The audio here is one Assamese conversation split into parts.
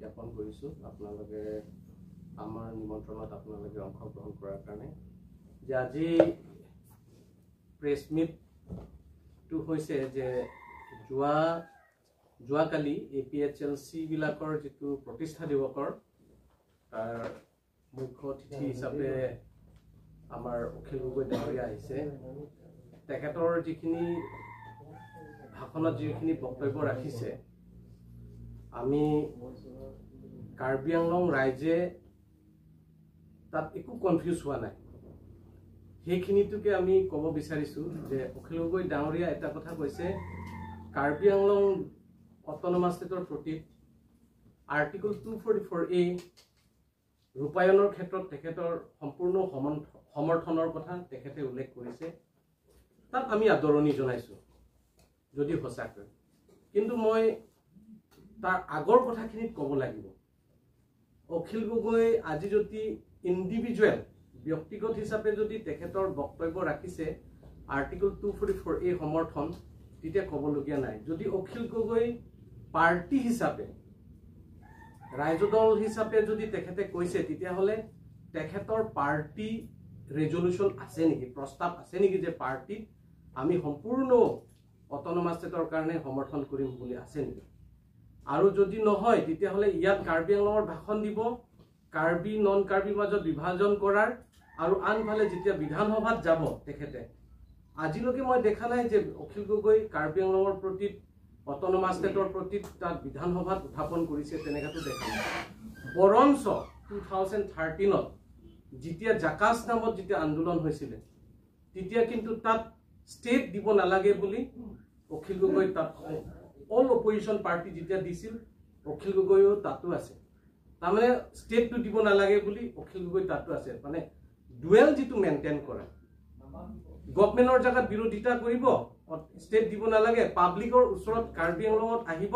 জ্ঞাপন কৰিছোঁ আপোনালোকে আমাৰ নিমন্ত্ৰণত আপোনালোকে অংশগ্ৰহণ কৰাৰ কাৰণে। যে আজি প্ৰেছ মিটটো হৈছে যে যোৱাকালি APHLC বিলাকৰ যিটো প্ৰতিষ্ঠা দিৱসৰ তাৰ মুখ্য অতিথি হিচাপে আমাৰ অখিল গগৈ ডাঙৰীয়া আহিছে। তেখেতৰ যিখিনি ভাষণত যিখিনি বক্তব্য ৰাখিছে, আমি কাৰ্বি আংলং ৰাইজে তাত একো কনফিউজ হোৱা নাই। সেইখিনিটোকে আমি ক'ব বিচাৰিছোঁ যে অখিল গগৈ ডাঙৰীয়া এটা কথা কৈছে, কাৰ্বি আংলং অট'নমাছ ষ্টেটৰ প্ৰতি আৰ্টিকল 244A ৰূপায়ণৰ ক্ষেত্ৰত তেখেতৰ সম্পূৰ্ণ সমৰ্থনৰ কথা তেখেতে উল্লেখ কৰিছে। তাত আমি আদৰণি জনাইছোঁ যদি সঁচাকৈ, কিন্তু মই তাৰ আগৰ কথাখিনিত ক'ব লাগিব, অখিল গগৈ আজি যদি ইণ্ডিভিজুৱেল ব্যক্তিগত হিচাপে যদি তেখেতৰ বক্তব্য ৰাখিছে আৰ্টিকল 244A সমৰ্থন, তেতিয়া ক'বলগীয়া নাই। যদি অখিল গগৈ পাৰ্টি হিচাপে, ৰাইজ দল হিচাপে যদি তেখেতে কৈছে, তেতিয়াহ'লে তেখেতৰ পাৰ্টি ৰেজলিউশ্যন আছে নেকি, প্ৰস্তাৱ আছে নেকি যে পাৰ্টিত আমি সম্পূৰ্ণ অট'নমাছ ষ্টেটৰ কাৰণে সমৰ্থন কৰিম বুলি আছে নেকি? আৰু যদি নহয়, তেতিয়াহ'লে ইয়াত কাৰ্বি আংলঙৰ ভাষণ দিব, কাৰ্বি নন কাৰ্বিৰ মাজত বিভাজন কৰাৰ, আৰু আনফালে যেতিয়া বিধানসভাত যাব তেখেতে, আজিলৈকে মই দেখা নাই যে অখিল গগৈ কাৰ্বি আংলঙৰ প্ৰতি অট'নমাছ ষ্টেটৰ প্ৰতি তাত বিধানসভাত উত্থাপন কৰিছে, তেনেকুৱাতো দেখা নাই। বৰঞ্চ 2013ত যেতিয়া জাকাজ নামত যেতিয়া আন্দোলন হৈছিলে, তেতিয়া কিন্তু তাত ষ্টেট দিব নালাগে বুলি অখিল গগৈ তাত অল অপজিশ্যন পাৰ্টি যেতিয়া দিছিল, অখিল গগৈও তাতো আছে। তাৰমানে ষ্টেটটো দিব নালাগে বুলি অখিল গগৈ তাতো আছে। মানে ডুৱেল যিটো মেইনটেইন কৰা, গভমেণ্টৰ জেগাত বিৰোধিতা কৰিব, ষ্টেট দিব নালাগে, পাব্লিকৰ ওচৰত কাৰ্বি আংলঙত আহিব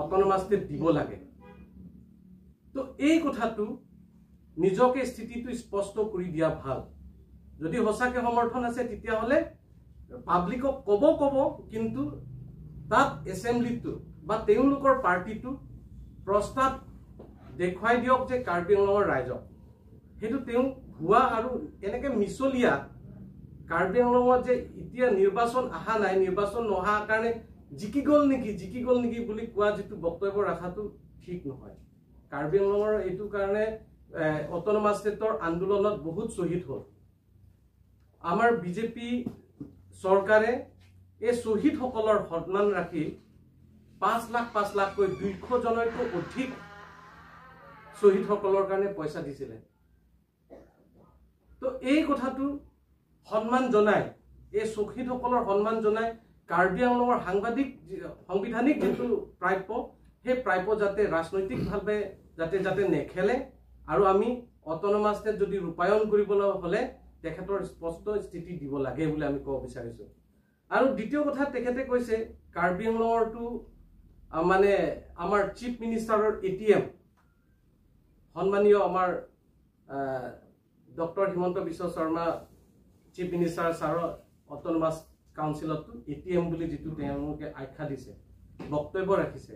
অট'নমাছ ষ্টেট দিব লাগে। তো এই কথাটো নিজকে স্থিতিটো স্পষ্ট কৰি দিয়া ভাল। যদি সঁচাকে সমৰ্থন আছে, তেতিয়াহ'লে পাব্লিকক ক'ব, কিন্তু তাত এছেম্বলিটো বা তেওঁলোকৰ পাৰ্টিটো প্ৰস্তাৱ দেখুৱাই দিয়ক যে কাৰ্বি আংলঙৰ ৰাইজক সেইটো তেওঁ ভুৱা আৰু এনেকে মিছলীয়া কাৰ্বি আংলঙত যে এতিয়া নিৰ্বাচন অহা নাই, নিৰ্বাচন নহাৰ কাৰণে জিকি গ'ল নেকি, জিকি গ'ল নেকি বুলি কোৱা যিটো বক্তব্য ৰখাটো ঠিক নহয়। কাৰ্বি আংলঙৰ এইটো কাৰণে অট'নমাছ ষ্টেটৰ আন্দোলনত বহুত শ্বহীদ হ'ল। আমাৰ বিজেপি চৰকাৰে এই শ্বহীদসকলৰ সন্মান ৰাখি 5 লাখ 5 লাখকৈ 200 জনতকৈ অধিক শ্বহীদসকলৰ কাৰণে পইচা দিছিলে। তো এই কথাটো সন্মান জনাই, এই শ্বহীদসকলৰ সন্মান জনাই কাৰ্বি আংলঙৰ সাংবাদিক সাংবিধানিক যিটো প্ৰাপ্য, সেই প্ৰাপ্য যাতে ৰাজনৈতিকভাৱে যাতে নেখেলে, আৰু আমি অট'নমাছ ষ্টেট যদি ৰূপায়ণ কৰিবলৈ হ'লে তেখেতৰ স্পষ্ট স্থিতি দিব লাগে বুলি আমি ক'ব বিচাৰিছোঁ। আৰু দ্বিতীয় কথা তেখেতে কৈছে কাৰ্বি আংলঙৰটো মানে আমাৰ চিফ মিনিষ্টাৰৰ ATM সন্মানীয় আমাৰ doctor Himanta Biswa Sarma chief minister ছাৰৰ অট'নমাছ কাউন্সিলতো ATM বুলি যিটো তেওঁলোকে আখ্যা দিছে, বক্তব্য ৰাখিছে,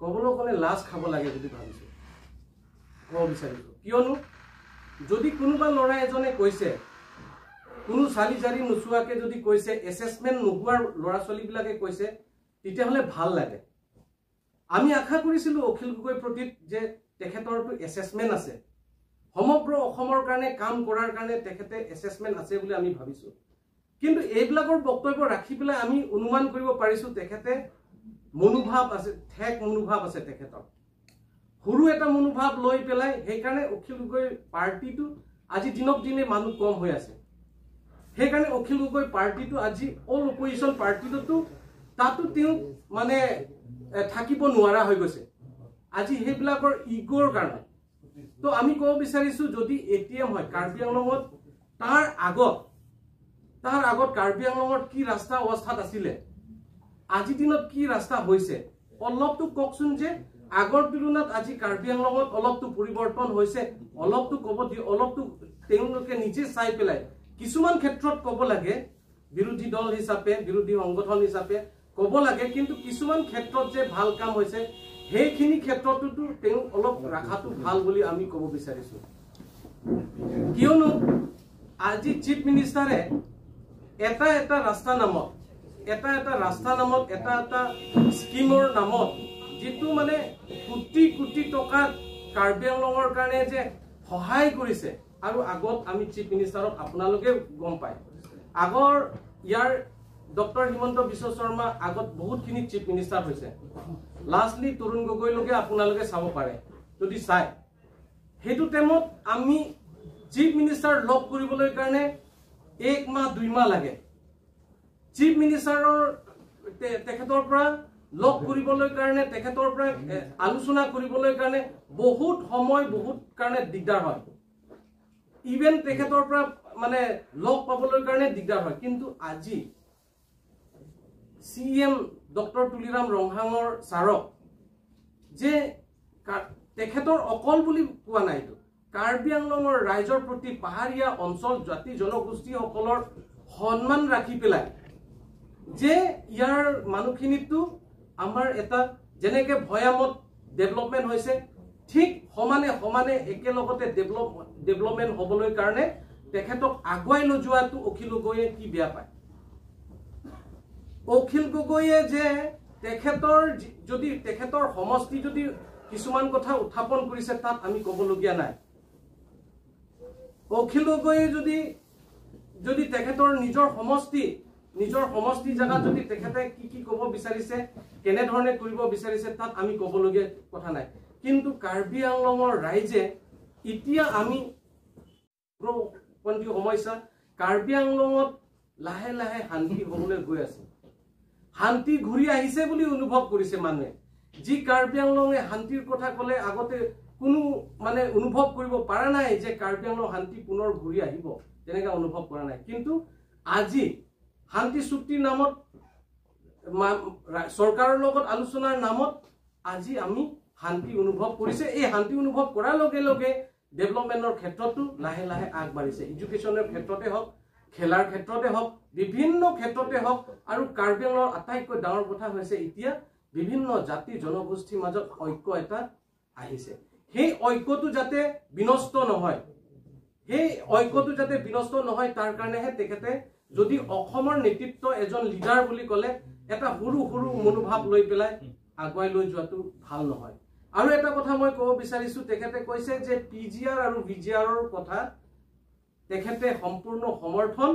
ক'বলৈ গ'লে লাজ খাব লাগে বুলি ভাবিছোঁ, ক'ব বিচাৰিছোঁ। কিয়নো যদি কোনোবা ল'ৰা এজনে কৈছে, কোনো চালি জাৰি নোচোৱাকে যদি কৈছে, এছেচমেণ্ট নোহোৱাৰ ল'ৰা ছোৱালীবিলাকে কৈছে, তেতিয়াহ'লে ভাল লাগে। আমি আশা কৰিছিলোঁ অখিল গগৈৰ প্ৰতি যে তেখেতৰতো এছেচমেণ্ট আছে, সমগ্ৰ অসমৰ কাৰণে কাম কৰাৰ কাৰণে তেখেতে এছেচমেণ্ট আছে বুলি আমি ভাবিছোঁ। কিন্তু এইবিলাকৰ বক্তব্য ৰাখি পেলাই আমি অনুমান কৰিব পাৰিছোঁ তেখেতে মনোভাৱ আছে, ঠেক মনোভাৱ আছে তেখেতৰ, সৰু এটা মনোভাৱ লৈ পেলাই। সেইকাৰণে অখিল গগৈ পাৰ্টিটো আজি দিনক দিনে মানুহ কম হৈ আছে। সেইকাৰণে অখিল গগৈ পাৰ্টিটো আজি অল অপজিশ্যন পাৰ্টিটোতো তাতো তেওঁ মানে থাকিব নোৱাৰা হৈ গৈছে আজি সেইবিলাকৰ ইগ'ৰ কাৰণে। তো আমি ক'ব বিচাৰিছোঁ যদি ATM হয় কাৰ্বি আংলঙত, তাৰ আগত কাৰ্বি আংলঙত কি ৰাস্তা অৱস্থাত আছিলে, আজিৰ দিনত কি ৰাস্তা হৈছে, অলপতো কওকচোন যে আগৰ তুলনাত আজি কাৰ্বি আংলঙত অলপতো পৰিৱৰ্তন হৈছে, অলপতো ক'ব দি, অলপতো তেওঁলোকে নিজে চাই পেলাই কিছুমান ক্ষেত্ৰত ক'ব লাগে, বিৰোধী দল হিচাপে, বিৰোধী সংগঠন হিচাপে ক'ব লাগে, কিন্তু কিছুমান ক্ষেত্ৰত যে ভাল কাম হৈছে সেইখিনি ক্ষেত্ৰতো তেওঁ অলপ ৰাখাটো ভাল বুলি আমি ক'ব বিচাৰিছোঁ। কিয়নো আজি চিফ মিনিষ্টাৰে এটা এটা ৰাস্তা নামত, এটা এটা ৰাস্তা নামত, এটা এটা স্কিমৰ নামত যিটো মানে কোটি কোটি টকা কাৰ্বি আংলঙৰ কাৰণে যে সহায় কৰিছে, আৰু আগত আমি চিফ মিনিষ্টাৰক আপোনালোকে গম পায়, আগৰ ইয়াৰ ডক্টৰ হিমন্ত বিশ্ব শৰ্মা আগত বহুতখিনি চিফ মিনিষ্টাৰ হৈছে, লাষ্টলি তৰুণ গগৈলৈকে আপোনালোকে চাব পাৰে যদি চায়। সেইটো টাইমত আমি চিফ মিনিষ্টাৰ লগ কৰিবলৈ কাৰণে 1 মাহ 2 মাহ লাগে। চিফ মিনিষ্টাৰৰ তেখেতৰ পৰা লগ কৰিবলৈ কাৰণে, তেখেতৰ পৰা আলোচনা কৰিবলৈ কাৰণে বহুত সময়, বহুত কাৰণে দিগদাৰ হয়। ইভেন তেখেতৰ পৰা মানে লগ পাবলৈ কাৰণে দিগদাৰ হয়। কিন্তু আজি চি এম ডক্টৰ তুলিৰাম ৰংহাঙৰ ছাৰক যে তেখেতৰ অকল বুলি কোৱা নাই, এইটো কাৰ্বি আংলঙৰ ৰাইজৰ প্ৰতি পাহাৰীয়া অঞ্চল জাতি জনগোষ্ঠীসকলৰ সন্মান ৰাখি পেলাই যে ইয়াৰ মানুহখিনিতো আমাৰ এটা যেনেকে ভৈয়ামত ডেভেলপমেণ্ট হৈছে, ঠিক সমানে সমানে একেলগতে ডেভেলপমেণ্ট হ'বলৈ কাৰণে তেখেতক আগুৱাই লৈ যোৱাটো অখিল গগৈয়ে কি বেয়া পায়? অখিল গগৈয়ে যে তেখেতৰ যদি তেখেতৰ সমষ্টি যদি কিছুমান কথা উত্থাপন কৰিছে তাত আমি ক'বলগীয়া নাই। অখিল গগৈয়ে যদি যদি তেখেতৰ নিজৰ সমষ্টি জেগাত যদি তেখেতে কি কি ক'ব বিচাৰিছে, কেনেধৰণে কৰিব বিচাৰিছে তাত আমি ক'বলগীয়া কথা নাই। কিন্তু কাৰ্বি আংলঙৰ ৰাইজে এতিয়া আমি উগ্ৰপন্থী সমস্যা কাৰ্বি আংলঙত লাহে লাহে শান্তি হ'বলৈ গৈ আছে, শান্তি ঘূৰি আহিছে বুলি অনুভৱ কৰিছে মানুহে। যি কাৰ্বি আংলঙে শান্তিৰ কথা ক'লে আগতে কোনো মানে অনুভৱ কৰিব পৰা নাই যে কাৰ্বি আংলং শান্তি পুনৰ ঘূৰি আহিব, তেনেকৈ অনুভৱ কৰা নাই। কিন্তু আজি শান্তি চুক্তিৰ নামত, চৰকাৰৰ লগত আলোচনাৰ নামত আজি আমি শান্তি অনুভৱ কৰিছে। এই শান্তি অনুভৱ কৰাৰ লগে লগে ডেভেলপমেণ্টৰ ক্ষেত্ৰতো লাহে লাহে আগবাঢ়িছে, এডুকেশ্যনৰ ক্ষেত্ৰতে হওক, খেলাৰ ক্ষেত্ৰতে হওক, বিভিন্ন ক্ষেত্ৰতে হওক। আৰু কাৰ্বি আংলঙৰ আটাইতকৈ ডাঙৰ কথা হৈছে এতিয়া বিভিন্ন জাতি জনগোষ্ঠীৰ মাজত ঐক্য এটা আহিছে। সেই ঐক্যটো যাতে বিনষ্ট নহয়, সেই ঐক্যটো যাতে বিনষ্ট নহয় তাৰ কাৰণেহে তেখেতে যদি অসমৰ নেতৃত্ব এজন লিডাৰ বুলি ক'লে এটা সৰু সৰু মনোভাৱ লৈ পেলাই আগুৱাই লৈ যোৱাটো ভাল নহয়। আৰু এটা কথা মই ক'ব বিচাৰিছোঁ, তেখেতে কৈছে যে পি জি আৰ আৰু ভি জি আৰৰ কথা তেখেতে সম্পূৰ্ণ সমৰ্থন,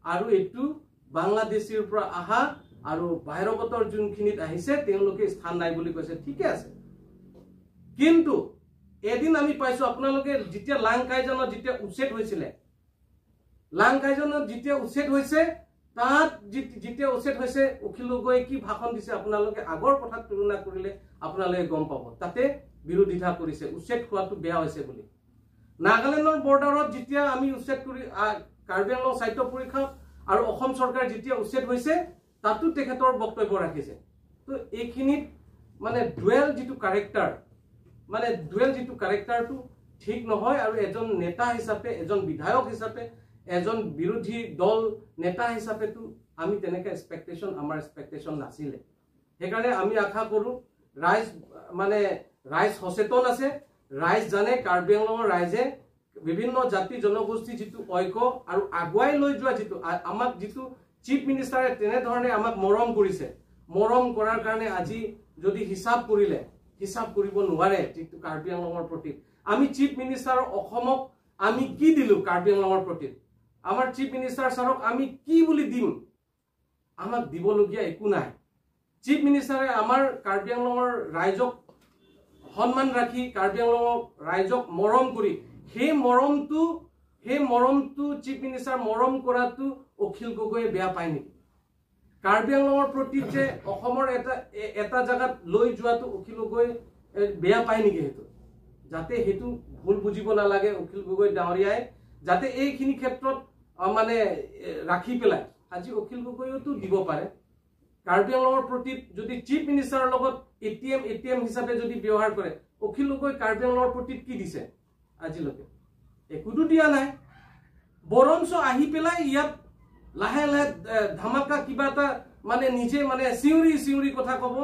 আৰু এইটো বাংলাদেশীৰ পৰা অহা আৰু বাহিৰগতৰ যোনখিনিত আহিছে তেওঁলোকে স্থান নাই বুলি কৈছে, ঠিকে আছে। কিন্তু এদিন আমি পাইছোঁ আপোনালোকে যেতিয়া লাংকাইজানত যেতিয়া উচ্ছেদ হৈছিলে, লাংকাইজানত যেতিয়া উচ্ছেদ হৈছে, তাত যেতিয়া উচ্ছেদ হৈছে অখিল গগৈয়ে কি ভাষণ দিছে আপোনালোকে আগৰ কথাত তুলনা কৰিলে আপোনালোকে গম পাব, তাতে বিৰোধিতা কৰিছে উচ্ছেদ হোৱাটো বেয়া হৈছে বুলি। নাগালেণ্ডৰ বৰ্ডাৰত যেতিয়া আমি উচ্ছেদ কৰি কাৰ্বি আংলং সাহিত্য পৰিষদ আৰু অসম চৰকাৰ যেতিয়া উচ্ছেদ হৈছে তাতো তেখেতৰ বক্তব্য ৰাখিছে। তো এইখিনিত মানে ডুৱেল যিটো কাৰেক্টাৰ, মানে ডুৱেল যিটো কাৰেক্টাৰটো ঠিক নহয়। আৰু এজন নেতা হিচাপে, এজন বিধায়ক হিচাপে, এজন বিৰোধী দল নেতা হিচাপেতো আমি তেনেকৈ এক্সপেক্টেশ্যন, আমাৰ এক্সপেক্টেশ্যন নাছিলে। সেইকাৰণে আমি আশা কৰোঁ ৰাইজ মানে ৰাইজ সচেতন আছে, ৰাইজ জানে কাৰ্বি আংলঙৰ ৰাইজে বিভিন্ন জাতি জনগোষ্ঠী যিটো ঐক্য আৰু আগুৱাই লৈ যোৱা যিটো আমাক যিটো চিফ মিনিষ্টাৰে তেনেধৰণে আমাক মৰম কৰিছে, মৰম কৰাৰ কাৰণে আজি যদি হিচাপ কৰিলে হিচাপ কৰিব নোৱাৰে যিটো কাৰ্বি আংলঙৰ প্ৰতি। আমি চিফ মিনিষ্টাৰৰ অসমক আমি কি দিলোঁ কাৰ্বি আংলঙৰ প্ৰতি, আমাৰ চিফ মিনিষ্টাৰ ছাৰক আমি কি বুলি দিম, আমাক দিবলগীয়া একো নাই। চিফ মিনিষ্টাৰে আমাৰ কাৰ্বি আংলঙৰ ৰাইজক সন্মান ৰাখি, কাৰ্বি আংলঙৰ ৰাইজক মৰম কৰি, সেই মৰমটো চিফ মিনিষ্টাৰ মৰম কৰাটো অখিল গগৈয়ে বেয়া পায় নেকি? কাৰ্বি আংলঙৰ প্ৰতি যে অসমৰ এটা এটা জেগাত লৈ যোৱাটো অখিল গগৈ বেয়া পায় নেকি? সেইটো যাতে সেইটো ভুল বুজিব নালাগে অখিল গগৈ ডাঙৰীয়াই, যাতে এইখিনি ক্ষেত্ৰত মানে ৰাখি পেলাই আজি অখিল গগৈয়েতো দিব পাৰে। কাৰ্বি আংলঙৰ প্ৰতি যদি চিফ মিনিষ্টাৰৰ লগত এ টি এম হিচাপে যদি ব্যৱহাৰ কৰে, অখিল গগৈ কাৰ্বি আংলঙৰ প্ৰতি কি দিছে আজিলৈকে? একোতো দিয়া নাই। বৰঞ্চ আহি পেলাই ইয়াত লাহে লাহে ধামাকা কিবা এটা মানে নিজে মানে চিঞৰি চিঞৰি কথা ক'ব,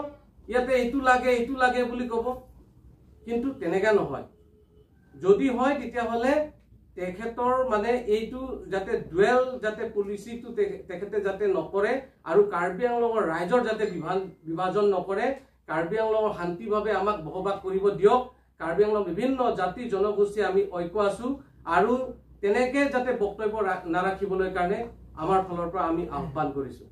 ইয়াতে এইটো লাগে এইটো লাগে বুলি ক'ব, কিন্তু তেনেকা নহয়। যদি হয় তেতিয়াহ'লে তেখেতৰ মানে এইটো যাতে ডুৱেল যাতে পলিচিটো তেখেতে যাতে নকৰে আৰু কাৰ্বি আংলঙৰ ৰাইজৰ যাতে বিভাজন নকৰে, কাৰ্বি আংলঙৰ শান্তিভাৱে আমাক বসবাস কৰিব দিয়ক। কাৰ্বি আংলং বিভিন্ন জাতি জনগোষ্ঠী আমি ঐক্য আছো আৰু তেনেকে যাতে বক্তব্য নাৰাখিবলৈ কাৰণে আমাৰ ফালৰ পৰা আমি আহ্বান কৰিছো।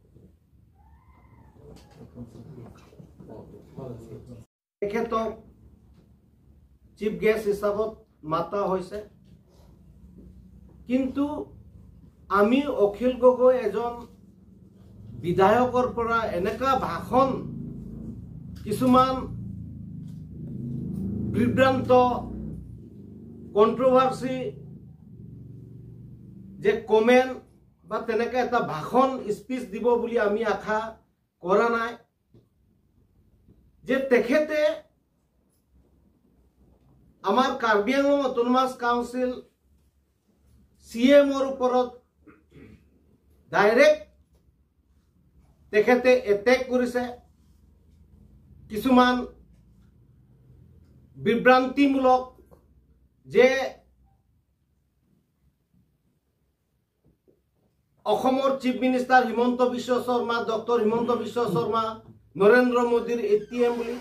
তেখেতক চিফ গেষ্ট হিচাপত মাতা হৈছে, কিন্তু আমি অখিল গগৈ এজন বিধায়কৰ পৰা এনেকুৱা ভাষণ কিছুমান বিভ্ৰান্ত কণ্ট্ৰভাৰ্চি যে কমেণ্ট বা তেনেকৈ এটা ভাষণ স্পীচ দিব বুলি আমি আশা কৰা নাই। যে তেখেতে আমাৰ Karbi Anglong autonomous council C এমৰ ওপৰত ডাইৰেক্ট তেখেতে এটেক কৰিছে, কিছুমান বিভ্ৰান্তিমূলক যে অসমৰ chief minister Himanta Biswa Sarma, doctor Himanta Biswa Sarma Narendra মোদীৰ এটিএম বুলি।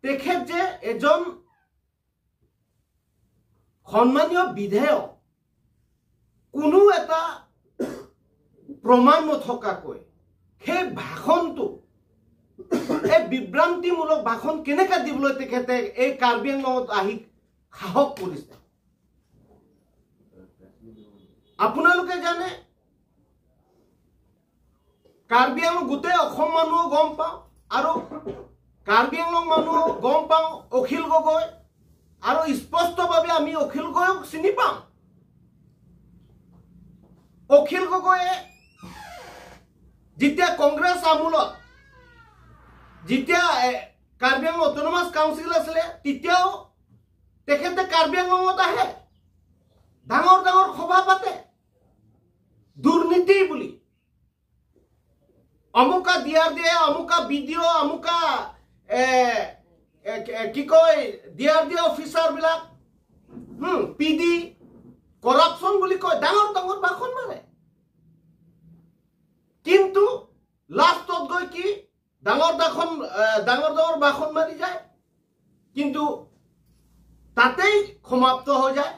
তেখেত যে এজন সন্মানীয় বিধেয়ক, কোনো এটা প্ৰমাণ নথকাকৈ সেই ভাষণটো, এই বিভ্ৰান্তিমূলক ভাষণ কেনেকৈ দিবলৈ তেখেতে এই কাৰ্বি আংলঙত আহি সাহস কৰিছে? আপোনালোকে জানে কাৰ্বি আংলং গোটেই অসম মানুহ গম পাওঁ আৰু কাৰ্বি আংলং মানুহ গম পাওঁ অখিল গগৈ, আৰু স্পষ্টভাৱে আমি অখিল গগৈক চিনি পাওঁ। অখিল গগৈয়ে যেতিয়া কংগ্ৰেছ আমোলত যেতিয়া কাৰ্বি আংলং অট'নমাছ কাউন্সিল আছিলে তেতিয়াও তেখেতে কাৰ্বি আংলঙত আহে, ডাঙৰ ডাঙৰ সভা পাতে, দুৰ্নীতি বুলি অমুকা ডি আৰ ডি এ, অমুকা বি ডি অ', অমুকা কি কয় ডি আৰ ডি অফিচাৰবিলাক পি ডি কৰাপশ্যন বুলি কয়, ডাঙৰ ডাঙৰ ভাষণ মাৰে। কিন্তু লাষ্টত গৈ কি ডাঙৰ ডাঙৰ ডাঙৰ ভাষণ মাৰি যায়, কিন্তু তাতেই সমাপ্ত হৈ যায়।